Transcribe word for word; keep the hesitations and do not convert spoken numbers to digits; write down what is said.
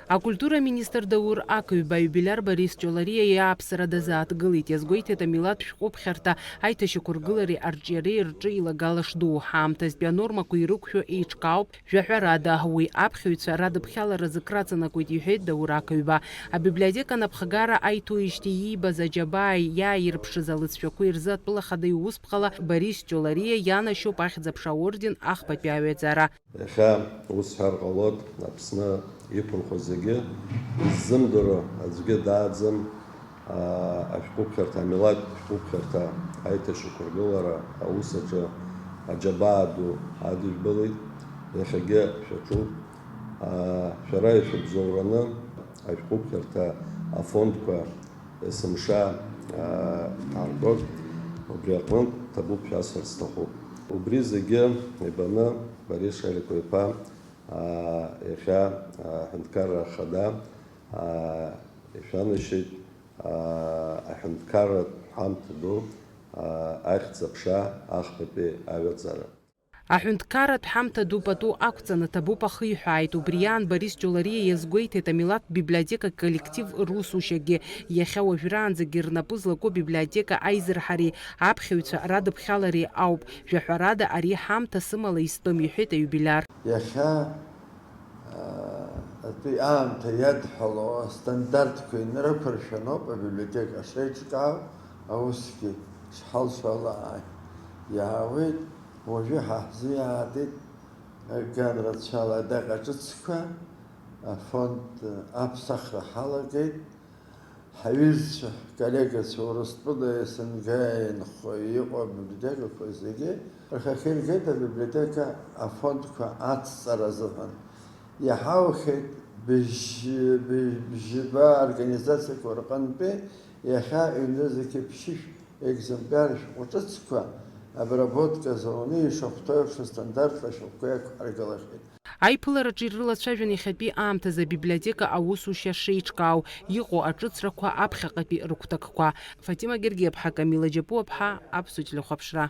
Акультура аминистр Даур Ақыҩба аиубилиар Борис Ҷолариа иааԥсара дазааҭгылеит, иазгәеиҭеит амилаҭ шәҟәыԥхьарҭа аиҭашьақәыргылареи арҿиареи рҿы илагала шду. Ҳаамҭазтәи анормақәа ирықәшәо еиҿкаауп, жәаҳәарада, уи аԥхьаҩцәа радыԥхьаларазы краҵанакуеит, иҳәеит Даур Ақыҩба. Абиблиотека анапхгара аиҭоижьҭеи иибаз аџьабааи иааирԥшыз алыҵшәақәеи рзы атәыла ахада иусԥҟала Борис Ҷолариа ианашьоуп Ахьӡ-аԥша аорден ахԥатәи аҩаӡара. Иахьа ус ҳәар ҟалоит, Аԥсны иқәынхо зегьы ззымдыруа аӡәгьы дааӡам, аа, ашәҟәыԥхьарҭа, амилаҭ шәҟәыԥхьарҭа аиҭашьақәыргылара аус аҿы аџьабаа ду адыжәбалеит, иахьагьы шәаҿуп. Аа, шәара ишәыбзоураны ашәҟәыԥхьарҭа афондқәа есымша, аа, ҳаргоит, убри аҟнытә ҭабуп шәасҳәарц сҭахуп. Убри зегьы ибаны Борис Шариков-иԥа, аа, иахьа, аа, аҳәынҭқарра ахада, аа, ишәанашьеит, аа, аҳәынҭқарратә ҳамҭа ду, аа, Ахьӡ-аԥша ахԥатәи аҩаӡара. Аҳәынҭқарратә ҳамҭа ду пату ақәҵаны ҭабуп ахиҳәааит. Убри аан Борис Ҷолариа иазгәеиҭеит амилаҭтә библиотека коллектив русушьагьы. Иахьа уажәраанӡагьы рнапы злаку абиблиотека аизырҳареи аԥхьаҩцәа радыԥхьалареи ауп. Жәаҳәарада, ари ҳамҭа сымала истәым, иҳәеит аиубилиар. Иахьа, аа, атәи аамҭа иадҳәало астандартқәа инарықәыршәаноуп абиблиотека шеиҿкаау, аусгьы шҳалшо ала иаауеит. Уажәы ҳаҳзиаатит, ган рацәала адаҟьа ҿыцқәа, афонд аԥсахра ҳалагеит. Ҳаҩызцәа, ҳколлегацәа Урыстәыла, СНГ инхо иҟоу абиблиотекақәа зегьы рхахьы иргеит абиблиотека афондқәа ацҵара азыҳәан. Иҳаухьеит быжь-, быжь-, бжьба организациақәа рҟынтәи иахьа ҩнызқьи ԥшьышә екземпиар шәҟәы ҿыцқәа обработка зауны ишахәҭоу еиԥш астандартла ашәҟәқәа иақәҳаргылахьеит. Аиԥылараҿы ирылацәажәон иахьатәи аамҭазы абиблиотека аусушьа шеиҿкаау, иҟоу аҿыцрақәа, аԥхьаҟатәи рыгәҭакқәа. Фатима Гергиаԥҳа, Камила Џьапуаԥҳа, Аԥсуа телехәаԥшра.